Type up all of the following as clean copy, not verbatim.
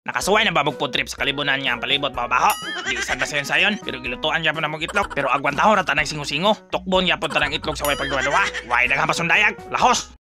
Nakasuway na ba food trip sa kalibunan nga ang palibot mabaho? Di isan ba sayon-sayon, pero gilutuan gyapon na mong itlog. Pero agwantahon ra tanang singo-singo. Tukbon gyapon tanang itlog sa way pagduwa-duwa. Way daghang pasundayag. Lahos!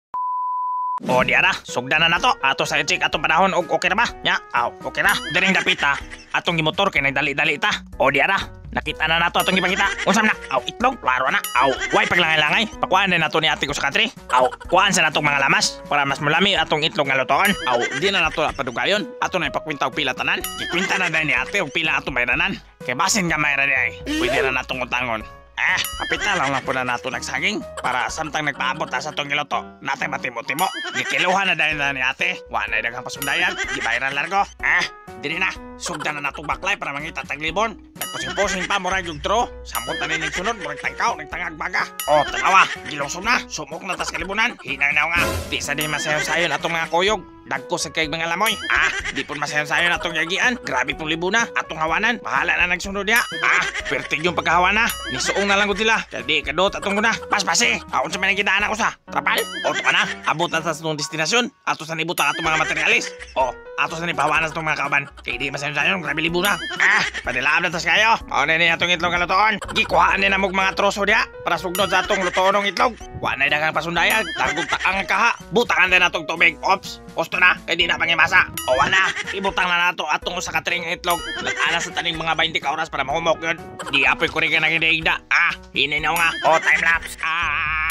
O di ara, sugdan na nato. Ato sa i-check atong panahon og okay ra ba? Nya, aw, okay ra. Diring dapita, atong gimotor kay nagdali-dali ta. O di ara, nakita na nato atong gipakita. Unsa man na? Aw, itlog, klaro na. Aw, way paglangay-langay. Pakuan na nato ni ate ko sa country. Aw, kuan sa natong mga lamas para mas mulami atong itlog nga lutoon. Aw, di na nato padugayon. Ato na ipakwinta og pila tanan. Gikwinta na dahil ni ate og pila atong bayranan. Kay basin gamay ra di ay. Pwede ra natong utangon. Ah, kapit na lang lang po na nato nagsaging para samtang nagpaabot ta sa atong giluto, natay matimo-timo. Gikiluhan na dahil na ni ate. Wa na daghang pasundayan, gibayaran largo. Ah, diri na. Sugdan na natong baklay para mangita taglibon. Nagpusing-pusing pa murag yung tro. Samot na ni nagsunod, murag tangkaw, nagtangag baga. O, tanawa, gilungsob na. Sumok na tas kalibunan. Hinang na nga. Di sa di masayon-sayon atong mga kuyog. Dagko sa kay mga lamoy. Ah, di pun masayon-sayon atong yagian. Grabe pong libuna. Atong hawanan. Bahala na nagsunod diya. Ah, pertig yung pagkahawana. Nisuong na lang ko sila. Kaya di kadot atong guna. Paspasi. Aon sa manang ako sa trapal. O to ka na. Abot na sa atong destinasyon. Ato sa nibutang atong mga materialis. O, ato sa nipahawanan sa atong mga kauban. Kaya di masayon-sayon. Grabe libuna. Ah, padilaab na tas kayo. Mao na ni atong itlog nga lutoon. Gikuhaan ni namog mga troso diya para sugnod sa atong lutoon ng itlog. Wa na daghang pasundayag. Targog takang kaha. Butangan din atong tubig. Ops. Osto na, kay di na pangimasa. O wala, ibutang na nato atong usa ka tray nga itlog. Nag-ana sa taning mga 20 ka oras para mahumok yun. Di apoy kuri ka nagidaigda. Ah, hinay na nga. O, time lapse. Ah,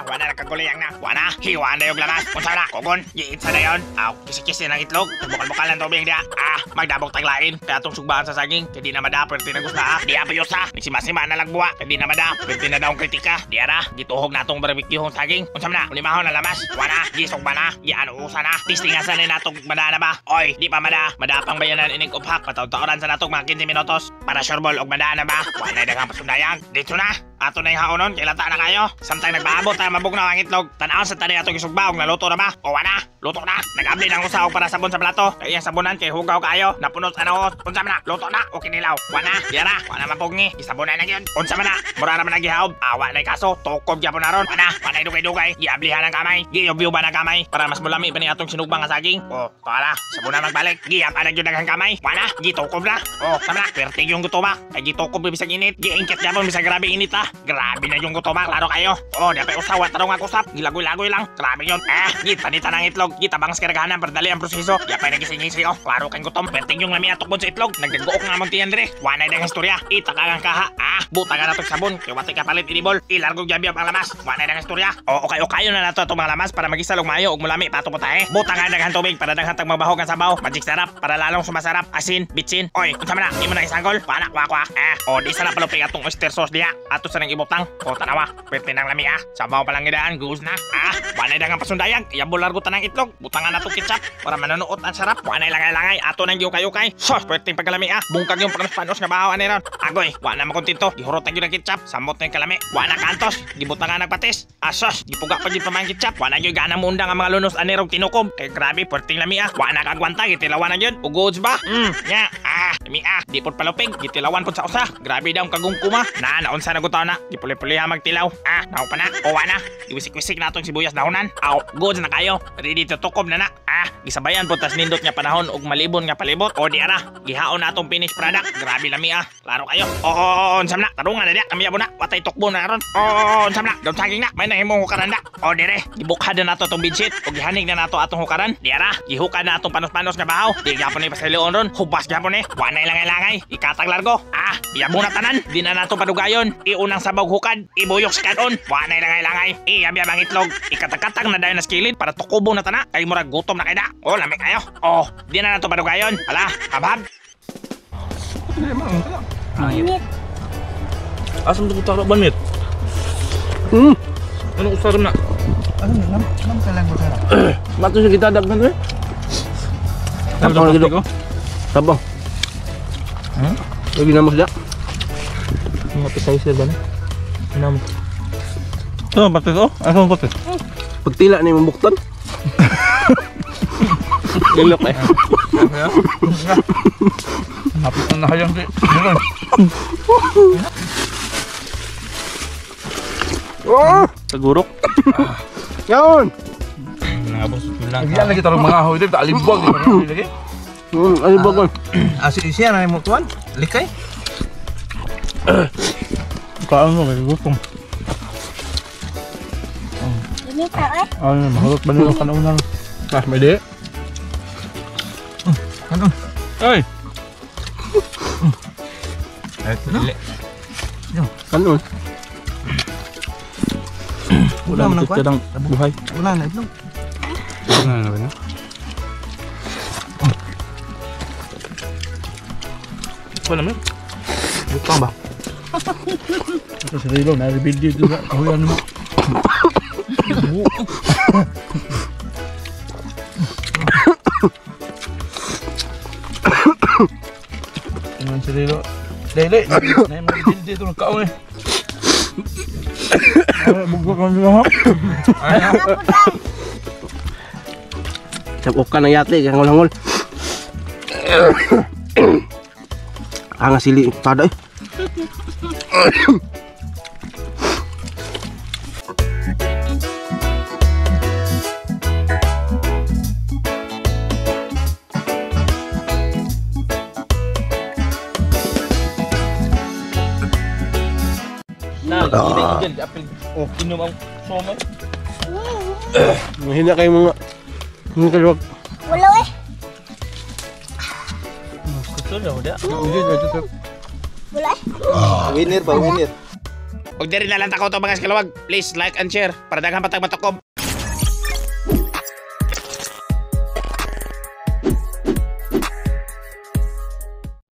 wala na kaguliyang na. Wala, hiwaan na yung lamas. Unsa na, kugon, giitsa na yun. Aw, kisi-kisi ng itlog. Bukal-bukal ng tubig diya. Ah, magdabok taglain. Kaya atong sugbaan sa saging. Kaya di na mada, pwerte na gusta ah. Di apoy usa. Nagsimasima na lang buwa. Kaya di na mada, pwerte na daw ang kritika. Di ara, gituhog na atong barbecue hong saging. Unsa man na, ulimahon na lamas. Wala, gisog ba na? Giano usa na. Tistingasan na natong mada na ba? Oy, di pa mada. Mada pang bayanan inig uphak. Pataw-taoran sa natong mga 15 minutos. Para sure ball og mada na ba? Wala na daghang pasundayag. Dito na. Ato na yung haonon, kay lata na kayo. Samtang nagpaabot ta mabugnaw ang itlog. Tan-aw sa tani atong isugba og naluto na ba? O wala, luto na. Nag-abli na ang usa og para sabon sa plato. Kay iyang sabonan kay hugaw kaayo. Napunot sa naos. Unsa man na? Luto na o kinilaw? Wala, yara, wala mapugni. Gisabonan na gyud. Unsa man na? Mura ra man ang gihaob. Awa na kaso, tukob gyapon aron. Wala, wala dugay-dugay. Giablihan ang kamay. Giyubyuban ang kamay para mas mulami pa ni atong sinugba nga saging. O, tara, sabonan magbalik. Giyap ana gyud ang kamay. Wala, gitukob na. O, tama na. Pertig yung gutoma. Kay gitukob bisag init. Giingkit gyapon bisag grabe init ah. Grabe na yung gutoma, klaro kayo. Oh, di pa usawa, tarong ako usap. Gilagoy-lagoy lang. Grabe yun. Ah, gitanita ng itlog. Gitabang sa karaganan para dali ang proseso. Di pa nagising-gising oh. Klaro kang gutom. Perting yung lami atok sa itlog. Nagdagook nga mong tiyan dire. Wanay ng istorya. Itaka ang kaha. Ah, buta nga natong sabon. Kaya wati ka palit inibol. Ilargo gyabiyab ang lamas. Wanay ng istorya. O, okay-okay na nato itong mga lamas para magisalog maayo ug mulami pato putahe. Buta nga daghan tubig para daghan tag mabahog ang sabaw. Magic sarap para lalong sumasarap. Asin, bitsin. Oy, unsa man na? Imo na isanggol. Pana, kwa kwa. Ah, o di sana palupig atong oyster sauce diha. Ato sa nang ibutang. O tanawa, pwerte nang lami ah. Sabaw pa lang gidaan, goose na. Ah, wanay daghang pasundayag. Iyabol largo tanang itlog. Butangan nato ketchup para manunuot ang sarap. Wanay langay-langay, ato nang giukay-ukay. Sos, pwerte pagkalami ah. Bungkag yung panos-panos nga bahaw ani ron. Agoy, wa na makontento. Gihurot na gyud ang ketchup. Samot na yung kalami. Wa na kantos. Gibutangan ang patis. Ah, sos, gipuga pa gyud pa man ketchup. Wa na gyud gana muundang ang mga lunos ani rog tinukob. Kay grabe, pwerte lami ah. Wa na kagwanta, gitilawan na gyud. Ugoods ba? Nya. Ah, lami ah. Di pod palupig, gitilawan pod sa usa. Grabe daw ang kagungkuma. Na, naunsa na gutaw na. Gipuli-puli magtilaw. Ah, nao pa na. O na. Giwisik-wisik na atong sibuyas dahonan. Aw, goods na kayo. Ready to tukob na na. Ah, gisabayan po tas nindot nga panahon ug malibon nga palibot. O di ara, gihaon na atong finished product. Grabe lami ah. Klaro kayo. O, o, unsam na. Tarungan na diya. Kami na. Watay tukbo na aron. O, unsam na. Daw saging na. May nahimong hukaran na. O dire, gibukhad na nato atong bedsheet ug gihanig na nato atong hukaran. Di ara, gihukan na atong panos-panos nga bahaw. Di gyapon ni pasayloon ron. Hubas gyapon ni. Wa na ilangay-langay. Ikatag largo. Ah, iyabo na tanan. Di na nato padugayon. Iunang sabaw hukad. Ibuyok sa kanon. Wa na ilangay-langay. Iyab-yab ang itlog. Ikatakatag na dayon na skilid para tukubo na tana. Kay murag gutom na kay da. O, lami kayo. O, di na nato padugayon. Ala, habhab. Init. Asam tu taruh banit? Ano usaram na? Ano na? Nam ka lang usara. Mato siya kita daghan eh. Tabang lagi ko. Tabang. Lagi na mo sila. Mga pisay sila ba na? Ano mo? Ito, patis oh. Ano patis? Pagtila ni mabuktan. Galok eh. Hapit na nahayang si. Oh! Tagurok. Ngaon! Nangabos tulang. Hindi lagi tarong mga ahoy dito, alibog di ba lagi. Alibog ko. Ah, si siya na mo tuan. Likay. Kaon mo kay gutom. Inita eh. Ano, makulot ba nila kanunang? Ah, may di. Ano? Ay, Ay, dili. Kanon. Wala man ang kuan. Tirang buhay. Wala na itlog. ano na ba? Wala man. Bukang ba? Ito sa rilo, na-rebuild dito sa kahuyan mo. Ano si Lilo? Lele, na yung mga dito ng kaon eh. Bugok kami lang ha. Sabok ka ng yate, hangol-hangol. Ah, nga sili, tada eh. Na, hindi dyan. Apil, oh, inom ang somay. Mahina kayo mga mga kaliwag. Wala eh. Gusto na, wala. Wala eh. Winner ba, winner. Ug diri na lang ta ko to, mga eskalawag. Please like and share para daghan pa tag matukob.